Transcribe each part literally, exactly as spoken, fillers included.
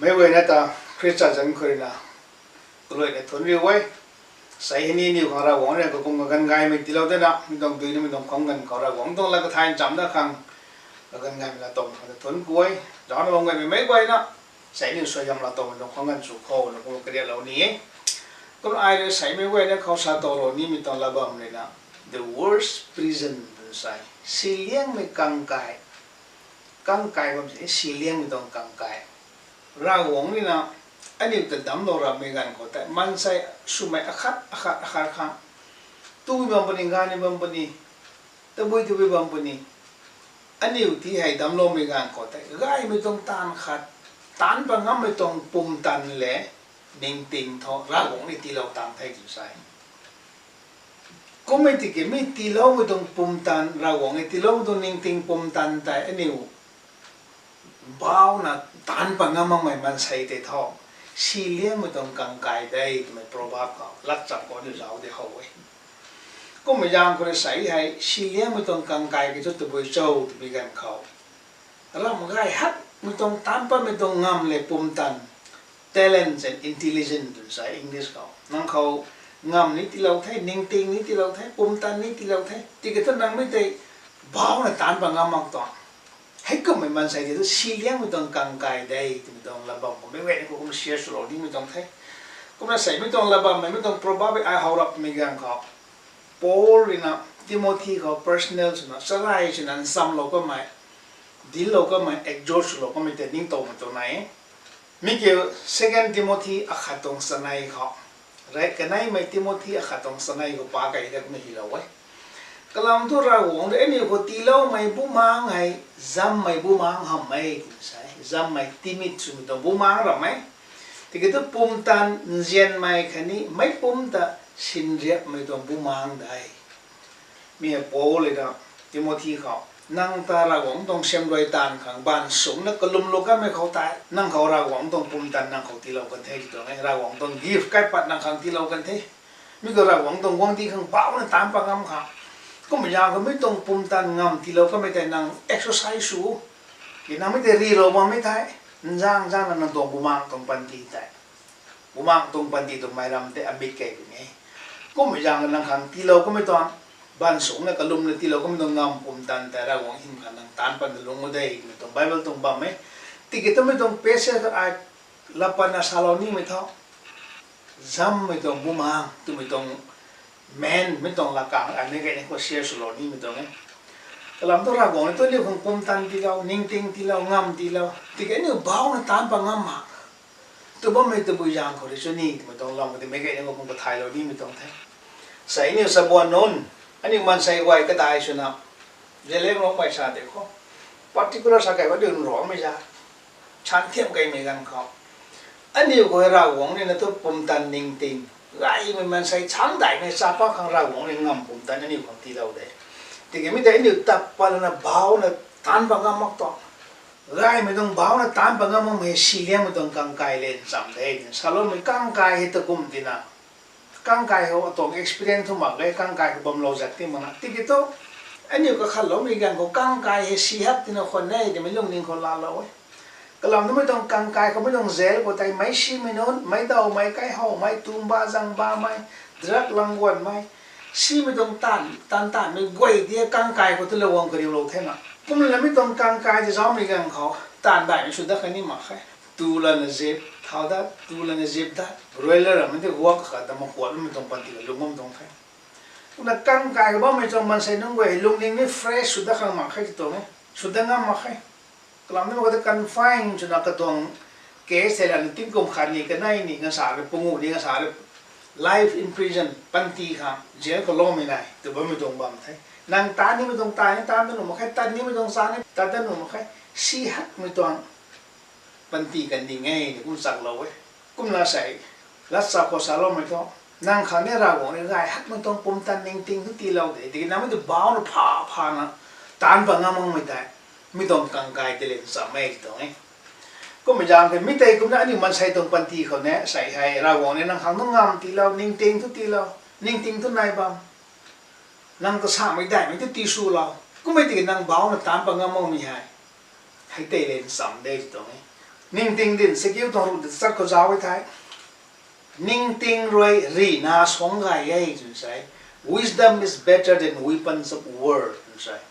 Meic guayna ta Khrista zanc khou rui na kaluaina thunc riu e. Sei hei ni aniw khang Ravguangc rui na kakum kaganv gaymei tiilou dana, mi tuang dui nimei tuang khang ganv khou Ravguangc tuang lat kathay nchamc dat khang, kaganv gaymei laa towmei khang ta thunc ku e. Zaucna bam gaymei meic guayna, sei aniw suaihiam laa towmei tuang khang ganv chu khou na kum kariaklou ni e. Kumna ai rui sei meic guayna khou sa towlou nimei tuang lat bam rui na, the worst prison tw sa e, siliangmei kangkai. Kangkai bam si, siliangmei tuang kangkai. Ravguangc rui na aniw ta damclou rapmei ganv khou tei maansei swmei akhat akhat akhat khang, tumei bam puni, ganvmei bam puni, tabui tabui bam puni, aniw ti hei damcloumei ganv khou tei gaymei tuang taanv khat, taanc pat ngammei tuang pumtan le ningting thu Ravguangc rui tiilou tang the tw sa e. Kummei tiki mi tiiloumei tuang pumtan, Ravguangc rui tiiloumei tuang ningting pumtan tei aniw bauna taanc pat ngam makmei maansei tei thu, siliangmei tuang kangkai de twmei proverb khou, latcham khou aniw zauc di how e. Kummei zaeng khou rui sei hei siliangmei tuang kangkai ki thu tabui cho twmei ganv khou, ram gay hakmei tuang taanc patmei tuang ngam le pumtan, talents and intelligence tw sa e English khou. Nang khou ngam ni tiilou the, ningting ni tiilou the, pumtan ni tiilou the, tiki thu nang mi tei bauna taanc pat ngam mak tuang. Heikummei maansei tei thu siliangmei tuang kangkai de twmei tuang lat bam khou meic guayna khou kum share swlou nimei tuang the. Kumna sei mi tuang lat bammei mi tuang proverb ai how rapmei ganv khou, Paul rui na Timothy khou personal swna, charai swna nchamlou kamei, dinclou kamei, exhort swlou kamei tei ningtowmei tuang nai e. Mi kiu Second Timothy akhat tuang chanei khou, rey kaneimei Timothy akhat tuang chanei khou pa kei dat kumna hylou e. Kalam thu Ravguangc rui aniw khou tiiloumei bumaengc hei zammei bumaengc hamh e tw sa e. Zammei timid swmei tuang bumaengc ram e. Tiki thu pumtan nzianmei khatni meic pumc ta sinriapmei tuang bumaengc de. Mi hei Paul rui na Timothy khou, nang ta Ravguangc tuang siamruai taanv khang baanv sungcna kalumlou kanmei khou tei nang khou Ravguangc tuang pumtan nang khou tiilou kan the tw tuang e. Ravguangc tuang gift kaipat nang khang tiilou kan the. Mi khou Ravguangc tuang guangcdic khang bauna taanc pat ngam khang, kummei zaeng khou mi tuang pumtan ngam tiilou kanmei tei nang exercise sw, ki nang mi tei rilou bammei thei, nzaeng zaengna nang tuang bumaengc tuang panty tei, bumaengc tuang panty tuang mei ram tei amit kei puni e. Kummei zaeng nang khang tiilou kanmei tuang, baanv sungcna kalumna tiilou kanmei tuang ngam pumtan tei Ravguangc hym khang nang taanc patna lung o de twmei tuang Bible tuang bam e. Tiki twmei tuang passage ai lat patna salou nimei thu, zammei tuang bumaengc twmei tuang main mi tuang lat kang ai meic guayna khou share swlou nimei tuang e. Kalam thu Ravguangc rui tu aniw khang pumtan tiilou, ningting tiilou, ngam tiilou, tiki aniw bauna taanc pat ngam mak tw bammei tabui zaeng khou rui chu ni twmei tuang lam khou tei meic guayna khou kum kathaylou nimei tuang the. Sei aniw sabuan nunc, aniw maansei guay kadai swna, zelianglou pei sa tei khou, particular sa kei ba dun ruangmei za, chanthiam keymei ganv khou, aniw khou Ravguangc rui na thu pumtan ningting, gaymei maansei changdaihmei chapa khang Ravguangc rui ngam pumtan aniw khang tiilou de. Tiki mi tei aniw tat pat lana bauna taanc pat ngam mak tuang, gaymei tuang bauna taanc pat ngam makmei siliangmei tuang kangkai le ncham de twna saloumei kangkai hei ta kum tina, kangkai khou atuang experience thu mak e, kangkai khou bamlou zat ti makna. Tiki thu, aniw kakhatloumei ganv khou kangkai hei si hak tina khwan e twmei lungning khou laalou e. Kalam twmei tuang kangkai khou mei tuang jail khou tei meic simei nunc, meic dawmei, kaihowmei, tumba zangbamei, drug langguanmei, simei tuang taanv, taanv taanvmei guay di kangkai khou tu lou guang kariulou thena. Kumna mi tuang kangkai tei zaumei ganv khou taanv daihmei sw dat kha ni mak khe. Tu lana zip thau dat, tu lana zip dat, broiler ramei tei guak kha ta makuat bammei tuang panty kalung bam tuang the. Kumna kangkai khou bammei tuang maansei nunc guay hei lungning ni fresh sw dat khang mak khe tw tuang e, sw dat ngam mak khe. Kalam ni mak khou tei confine swna katuang case thei lana tingkum khat ni, kanei ni, ngasa rui pungu ni, ngasa rui life imprisonment panty khang jail khou loumei nai tw bammei tuang bam the. Nang tat nimei tuang tat ni tat dat nuh mak khe, tat nimei tuang sa ni tat dat nuh mak khe, si hakmei tuang panty kandih e ni kum chaklou e. Kumna sei, latchak khou saloumei thu, nang khang ni Ravguangc rui gay hakmei tuang pumtan ningting thu tiilou de, tiki nang mi tu bauna pha phana taanc pat ngam makmei tei, mi tuang kangkai tei le ncham e tw tuang e. Kummei zaeng tei mi tei kumna aniw maansei tuang panty khou ni sei hei Ravguangc rui nang khang thu ngam tiilou, ningting thu tiilou, ningting thu nai bam, nang ta samei daihmei thu tiswlou, kummei tiki nang bauna taanc pat ngam makmei hei, hei tei le ncham de tw tuang e. Ningting din sa kiu tuang ruh di chat khou zauc e the. Ningting rui rihna suang gay e twna sa e. Wisdom is better than weapons of war twna sa e.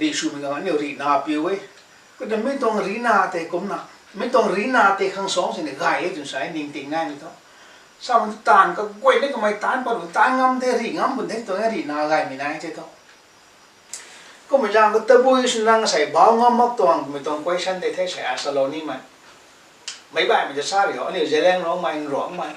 Rih swmei ganv aniu rihna piu e. Kumna mi tuang rihna tei kumna, mi tuang rihna tei khang suang sini gay e twna sa e, ningting naimei thu. Sa taanv kaguayna kamei taanc pat taanc ngam the, rih ngam bun the tuang e, rihna gaymei nai the thu. Kummei zaeng khou tabui sw nang sei bauc ngam mak tuang twmei tuang question tei the sei ai salou nimei. Meic baihmei ta sa ri ho, aniu Zeliangrongmei, Nruangmei,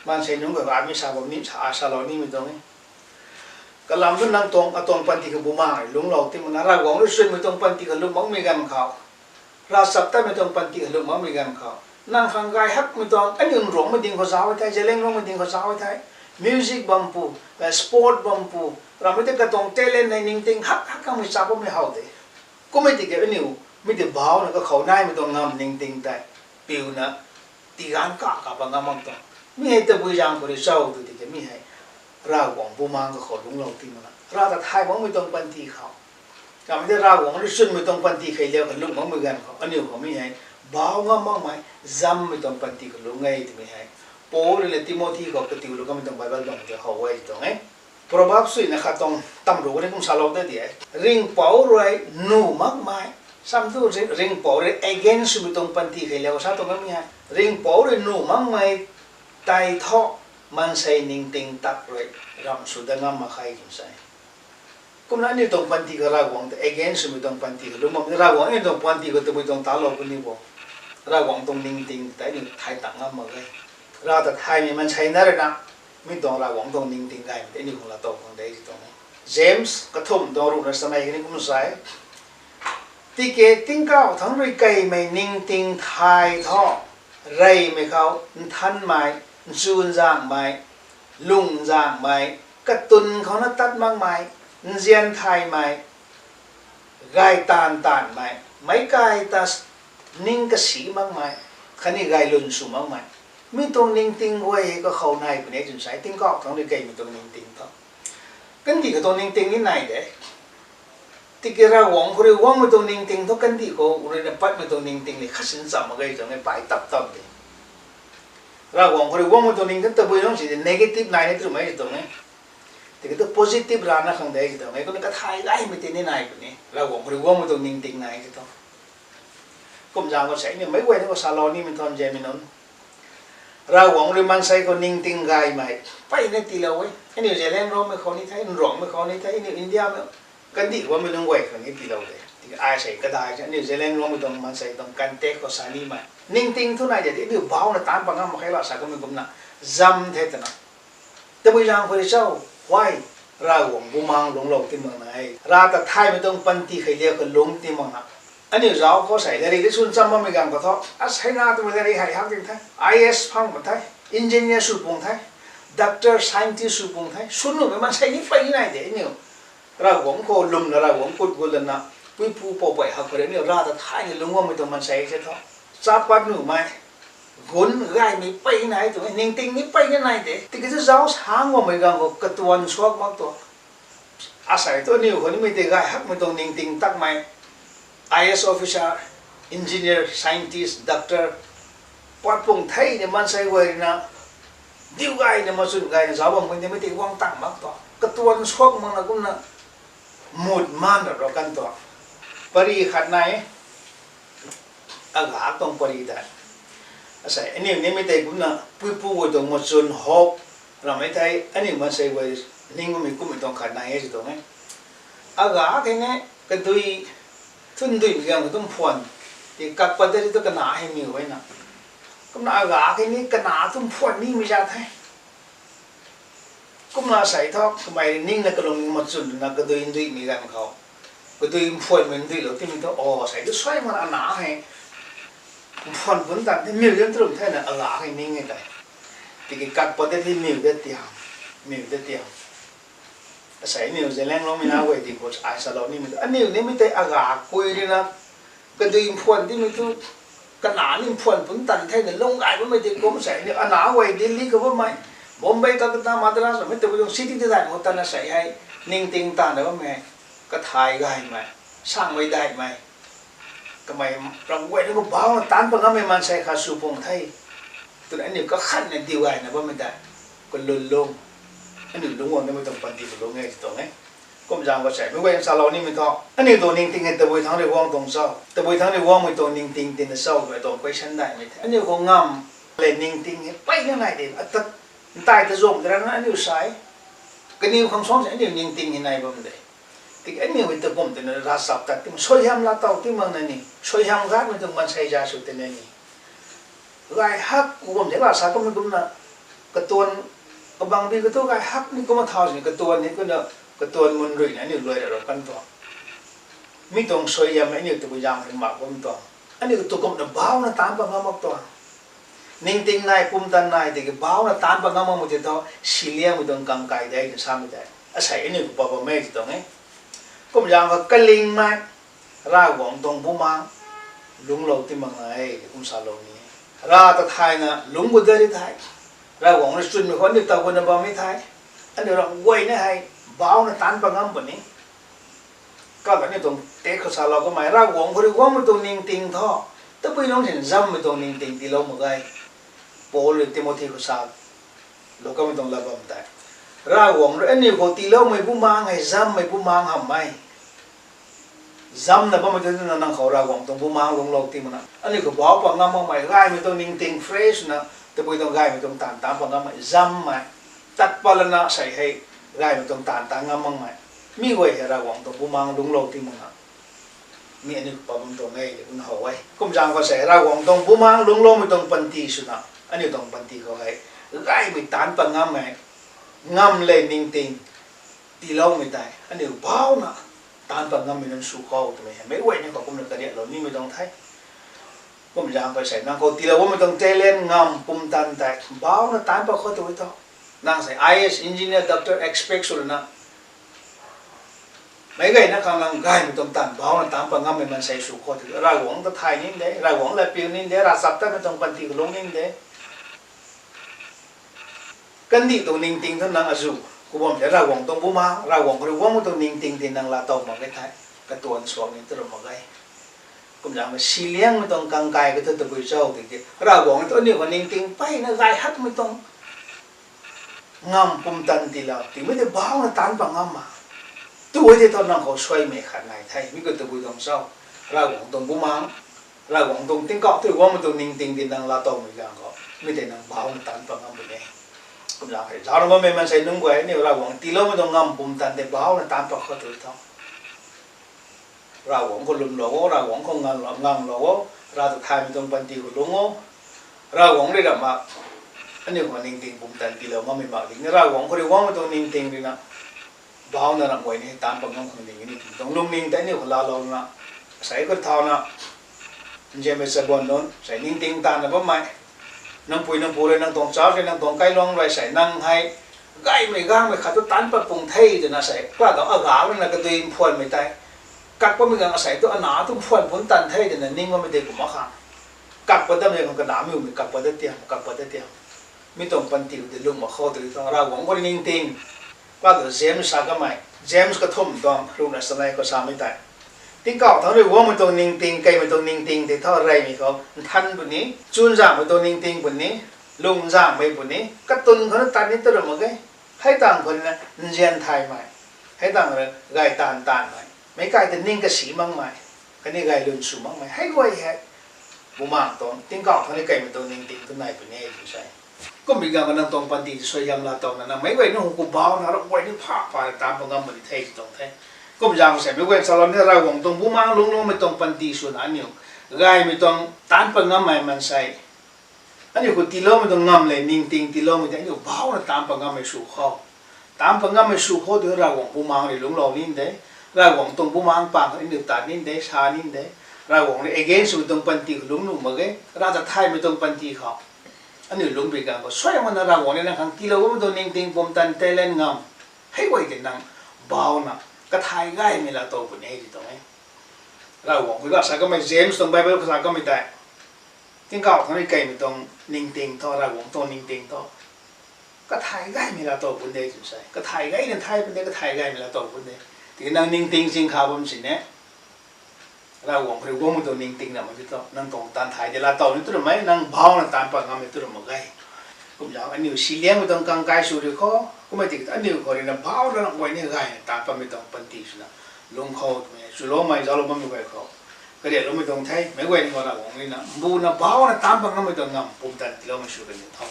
maansei nunc khou ami sa bam ni sa ai salou nimei tuang e. Kalam thu nang tuang, atuang panty khou Bumaengh rui lungclou ti makna, Ravguangc rui chwnmei tuang panty khou lung makmei ganv khou, ravchaptatmei tuang panty khou lung makmei ganv khou, nang khang gay hakmei tuang, aniu Nruangmei ding khou zauc e the, Zeliangrongmei ding khou zauc e the, music bam pu, eh, sport bam pu, ramei tei katuang talent hei ningting hak hak kamei cha bammei how de. Kummei tiki aniu mi tei baucna kakhou naimei tuang ngam ningting tei piuna tiganv ka ka pa ngam mak tuang. Mi hei tabui zaeng khou rui cho tu tiki mi hei Ravguangc Bumaengh kakhou lungclou ti makna, Rav ta thay makmei tuang panty khou, kamei tei Ravguangc rui chwnmei tuang panty khei liau khou lung makmei ganv khou aniu khou mi hei bauc ngam makmei, zammei tuang panty khou lung e twmei hei Paul rui na Timothy khou katiu lou kamei tuang Bible bam tei how e tuang e. Proverbs swna khat tuang tamru ni kum salou ta di e. Ringhpouc rui nuh makmei, sam thu ri-, ringhpouc rui against swmei tuang panty khei liau sa tuang kamei hei, ringhpouc rui nuh makmei tei thu maansei ningting tak rui ramh sw dat ngam mak khe twna sa e. Kumna aniu tuang panty khou Ravguangc ta against swmei tuang panty khou lung bam, Ravguangc aniu tuang panty khou tabui tuang talou puni bo. Ravguangc tuang ningting tei aniu thay tak ngam mak e. Rav ta thaymei maansei na rui na, mi tuang Ravguangc tuang ningting gaymei tei aniu khang laa tow khang de ti tuang e. James kathumh tuang ruhna samei kani kum sa e. Tiki tingkauh thangc rui keymei ningting thay thu, reymei khou nthanmei, nchunzaenghmei, lungzaenghmei, katun khou na tat makmei, nzian thaymei, gay taanv taanvmei, meic kai ta ning kasi makmei, khatni gay lun sw makmei, mi tuang ningting guay hei kakhou nai puni e twna sa e, tingkauh thangc rui keymei tuang ningting thu. Kandih khou tuang ningting ni nai de. Tiki Ravguangc khou rui guangmei tuang ningting thu kandih khou rui na patmei tuang ningting ni khat sin cham mak ge tuang e, pai tap tap de. Ravguangc khou rui guangmei tuang ningting tabui nungc si de negative nai ni twmei tuang e. Tiki thu positive rana khang de tuang e, kumna kathai gaymei tei ni nai puni, Ravguangc khou rui guangmei tuang ningting nai ti thu. Kum zaeng khou sei aniu meic guayna khou salou nimei tuang zanmei nunc, Ravguangc rui maansei khou ningting gaymei mpeyna tiilou e. Aniu Zeliangrongmei khou ni the, Nruangmei khou ni the, aniu Indiamei kandih bammei nunc guay khou ni tiilou de. Tiki ai sei kadai aniu Zeliangrongmei tuang maansei tuang context khou sa nimei, ningting thu nai de, aniu baucna taanc pat ngam mak khe la sa kamei kumna, zam the twna. Tabui zaeng khou rui cho, why? Ravguangc Bumaengh lungclou ti makna e. Rav ta thaymei tuang panty khei liau khou lung ti makna. Aniu zauc khou sei latrik di swn cham bammei ganv khou thu, asei na twmei latrik hei hak ding the, I A S phang pun the, engineer sw pung the, doctor, scientist sw pung the, swn nuhmei maansei ni mpey ni nai de aniu. Ravguangc khou lwmna, Ravguangc kut gut lana, puipu poupey hak khou rui aniu Rav ta thayna lungc bammei tuang maansei se thu, cha pat nuhmei, gun gaymei mpey nai tuang e, ningting ni mpeyna nai de. Tiki thu zauc sang bammei ganv khou katuan suak mak tuang. Asei thu aniu khou nimei tei gay hakmei tuang ningting takmei, I A S officer, engineer, scientist, doctor, pat pung thei ni maansei guay rui na, diu gayna machun gayna zauc bam khou nimei tei guang tang mak tuang. Katuan suak makna kumna mut man ra ro kan tuang. Pari khat nai e. Agak tuang pari tei. Asei aniu nimei tei kumna puipu guay tuang machun hope ramei thei aniu maansei guay ning bammei kummei tuang khat nai e ti tuang e. Agak hei ni kadui thun duimei ganv khou tu mphuan ti kak pat de ri tu kana hei miu e na. Kumna agak hei ni kana tu mphuan nimei zat the. Kumna sei thu kamei ningna kalung machun na kadui nduimei ganv khou, kadui mphuanmei nduilou timei thu, o, sei tu suai makna ana hei mphuan pun tan the, miu zan trum thena agak hei ning e tei. Tiki kak pat de ri miu de tiam, miu de tiam. Asei aniu Zeliangrongmei na guay di khou ai salou nimei tu, aniu nimei tei agak kui rui na kadui mphuan timei tu, kana ni mphuan pun tan thena lung gay bammei tei kum sei aniu ana guay Delhi khou bammei, Bombay, Calcutta, Madras bammei tabui tuang city ti dai khou tana sei hei ningting tana bammei, kathay gaymei, sangmei daihmei, Kamei ram guayna khou bauna taanc pat ngammei maansei khat sw pung the twna aniu kakhanna diu gayna bammei tei kalun lung, aniu lungc guang namei tuang panty kalung e ti tuang e. Kum zaeng khou sei meic guayna salou nimei thu, aniu tuang ningting hei tabui thangc rui guang tuang cho, tabui thangc rui guangmei tuang ningting tina cho twmei tuang question daihmei the. Aniu khou ngam le ningting hei mpeyna nai de, ata ntai ta zam de rana aniu sa e. Kaniw khang suang se aniu ningting hei nai bam de. Tiki aniu hei ta kum twna ravchap tat ti suaihiam laa tow ti makna ni, suaihiam gatmei tuang maansei za sw tina ni, gay hak kum de la sa kummei kumna, katuan, kabangbi katu gay hak ni kumna thau sini katuan ni kumna, katuan mun ruina aniu luai ra ro kan tuang. Mi tuang suaihiam aniu tabui zaeng rui mak bam tuang. Aniu tu kumna bauna taanc pat ngam mak tuang. Ningting nai, pumtan nai tiki bauna taanc pat ngam makmei ti thu, siliangmei tuang kangkai de twna samei tei asei aniu khou pat bam e ti tuang e. Kum zaeng khou kalingmei, Ravguangc tuang bumaengc lungclou ti makna e kum salou ni. Rav ta thayna lungc gu da ri thei, Ravguangc rui chwnmei khou aniu taw guna bammei thei, aniu ram guayna hei bauna taanc pat ngam puni. Kata aniu tuang text khou salou kamei, Ravguangc khou rui guangmei tuang ningting thu, tabui lungc sin zammei tuang ningting tiilou mak ge. Paul rui Timothy khou sa lou kamei tuang lat bam tei, Ravguangc rui aniu khou tiiloumei bumaengc hei zammei bumaengc hamh e. Zamna bammei tu twna nang khou Ravguangc tuang bumaengc lungclou ti makna, aniu khou bau pat ngam makmei, gaymei tuang ningting fresh na, tabui tuang gaymei tuang taanv taanc pat ngammei, zammei, tat pat lana sei hei, gaymei tuang taanv taanc ngam makmei, mi guay hei Ravguangc tuang bumaengc lungclou ti makna, mi aniu khou pat bam tuang e twna how e. Kum zaeng khou sei Ravguangc tuang bumaengc lungcloumei tuang panty swna, aniu tuang panty khou hei, gaymei taanc pat ngammei, ngam le ningting tiiloumei tei aniu bauna taanc pat ngammei nunc sw khou twmei hei meic guayna khou kumna kariaklou nimei tuang the. Kum zaeng khou sei nang khou tiilou bammei tuang talent, ngam, pumtan tei bauna taanc pat khou tw tho. Nang sei I A S, engineer, doctor expect sw lana, meic guayna khang nang gaymei tuang taanv bauna taanc pat ngammei maansei sw khou tw, Ravguangc ta thay nin de, Ravguangc lat piu nin de, ravchap tatmei tuang panty kalung nin de. Kandih tuang ningting thu nang azuh khou bam the, Ravguangc tuang bumaengc, Ravguangc khou rui guangmei tuang ningting ti nang laatow mak ge thei, katuan suak ni tw ra mak ge. Kum zaeng khou siliangmei tuang kangkai kathu tabui cho tiki, Ravguangc tu aniu khou ningting mpeyna gay hakmei tuang ngam pumtan tiilou timei tei bauna taanc pat ngam ma. Tu e tei thu nang khou suaimei khat nai the, mi khou tabui tuang cho. Ravguangc tuang bumaengc, Ravguangc tuang tingkauh thu guangmei tuang ningting ti nang laatowmei ganv khou, mi tei nang bauna taanc pat ngam puni. Kum zaeng hei zauc na bammei maansei nunc guay aniu Ravguangc tiiloumei tuang ngam pumtan tei bauna taanc pat khou tw tho. Ravguangc khou lwmlou o, Ravguangc khou nganglou, nganglou o, Rav ta thaymei tuang panty khou lungc o, Ravguangc rui ramh mak, aniu khou ningting pumtan tiilou ngammei mak ding ni, Ravguangc khou rui guangmei tuang ningting ruina, bauna ramh guay ni taanc pat ngam khang ding ni tuang lungning tei aniu khou laalouna, sei khou thauna, nzianmei chabuan nunc sei ningting taanvna bammei, nang pui nang pu rui, nang tuang church rui, nang tuang kailuang rui sei nang hei gaymei gangmei khat tu taanc pat pung the twna sei, kata agak ruina kadui mphuanmei tei, kak patmei ganv asei tu ana tu mphuan pun tan the twna ning bammei tei kumh mak khang, kak pat datmei khang kanamei umei kak pat dat tiam, kak pat dat tiam. Mi tuang panty khou tei lung mak khou tw tho, Ravguangc khou rui ningting. Kata James sa kamei, James kathumh tuang ruhna sanei khou samei tei, tingkauh thangc rui guangmei tuang ningting, keimei tuang ningting tei tho reymei khou nthan puni, chuzaenghmei tuang ningting puni, lungzaenghmei puni, katun khou na tat ni tw ra mak ge. Hei tangv khou na nzian thaymei, hei tangv rui gay taanv taanvmei, meic kai ta ning kasi makmei, khatni gay lwn sw makmei, hei guay hei bumaengc tuang, tingkauh thangc rui keimei tuang ningting tu nai puni e tw sa. Kummei ganv khou nang tuang panty tei suaihiam laatowna nang meic guay nunc khou bauna ramh guay ni pha pha na taanc pat ngam puni the tw tuang the. Kum zaeng sei meic guay salou ni, Ravguangc tuang bumaengc lungcloumei tuang panty swna aniu gaymei tuang taanc pat ngammei maansei, aniu khou tiiloumei tuang ngam le ningting tiiloumei tei aniu bauna taanc pat ngammei sw khou, taanc pat ngammei sw khou tw Ravguangc bumaengc rui lungclou nin de, Ravguangc tuang bumaengc pang khou aniu tat nin de, sa nin de, Ravguangc rui against swmei tuang panty khou lungc nuh mak ge, Rav ta thaymei tuang panty khou aniu lungc pui ganv khou suai makna Ravguangc rui nang khang tiilou bammei tuang ningting, pumtan, talent, ngam, hei guay tei nang bauna kathay gaymei laatow puni e tw tuang e. Ravguangc khou la sa kamei, James tuang Bible khou sa kamei tei, tingkauh thangc rui keimei tuang ningting tho, Ravguangc tuang ningting tho, kathay gaymei laatow pun de tw sa. Kathay gayna thay pun de, kathay gaymei laatow pun de. Tiki nang ningting ching kha bam sini, Ravguangc khou rui guangmei tuang ningting ramei tu tho, nang tuang taanv thay de laa tow ni tu ramei, nang bhauna taanv pat ngammei tu ram mak ge. Kumna aniu si liangmei tuang kang kai sw rui khou, kummei tiki aniu khou rui na bhauna nang guay ni gayna taanv patmei tuang panty swna lung khou twmei chuloumei zauclou bammei guay khou, kariakloumei tuang the, meic guay ni khou Ravguangc rui na mbuna bhauna taanv pat ngammei tuang ngam pumtan tiiloumei sw kan ni tho.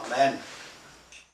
Amen.